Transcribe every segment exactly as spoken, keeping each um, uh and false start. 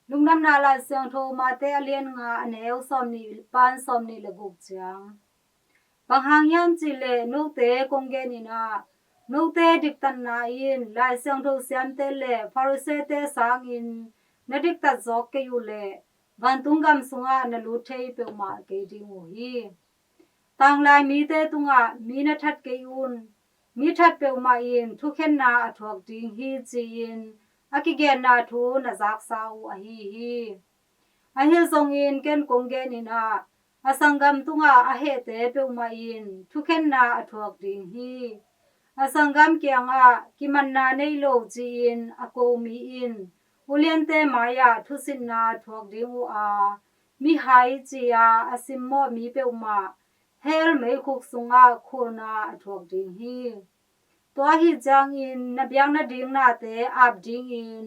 Lungdamna Lai Siangtho Mate a lian nga, a neu sawmnih pan sawmnih le guk ciang. Bang hang hiam cih leh note kong gen in ah, note diktatna in Lai Siangtho siamte le Pharisee-te sangin na diktat zawk kei uh leh vantung gam sungah na lut thei peuhmah kei ding uh hi. Tanglai mite tungah mi na that kei un, mi that peuhmah in thukhenna a thuak ding hi, ci-in a kigenna thu na zaksa uh ahi hi. Ahi zongin ken kong gen in ah, a sanggam tungah a hehte peuhmah in thukhenna a thuak ding hi. A sanggam kiangah kimanna nei lo ci-in a ko mi in uliante mai-ah thusitna thuak ding uh a, mihai ci-a a simmawh mi peuhmah hell meikhuk sungah khulna a thuak ding hi. Tua ahih ciangin na biak nading nate ap dingin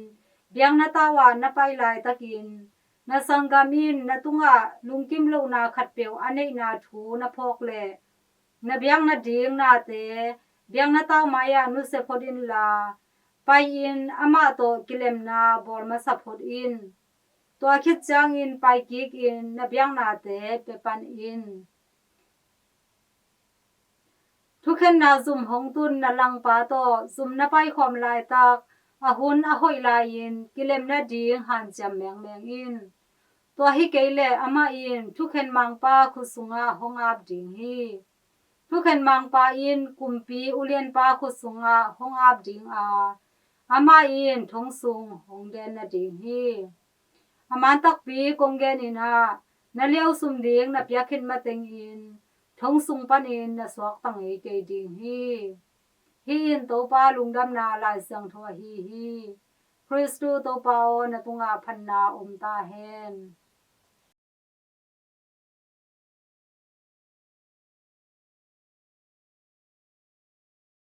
biakna tau ah na pai laitakin na sanggam in na tungah lungkim lohna khatpeuh a neihna thu na phawk leh, na biak nading nate biakna tau mai-ah nusia phot inla, pai-in amah tawh kilemna bawl masa phot in. Tua khit ciangin pai kikin na biaknate pia pan in. Thukhenna zum hong tun na langpa tawh zum na paikhawm laitak a hun a hoih lai-in kilem nading hanciam mengmeng in. Tua hi kei leh amah in thukhen mangpa khut sungah hong ap ding hi. Thukhen mangpa in kumpi ulianpa khut sungah hong ap ding a, amah in thong sung hong den nading hi. A man takpi kong gen in ah, na liausum ding na piak khit matengin thong sung panin na suakta ngei kei ding hi. Hih in Topa Lungdamna Lai Siangtho ahi hi. Khristu Topa aw, na tungah phatna om ta hen.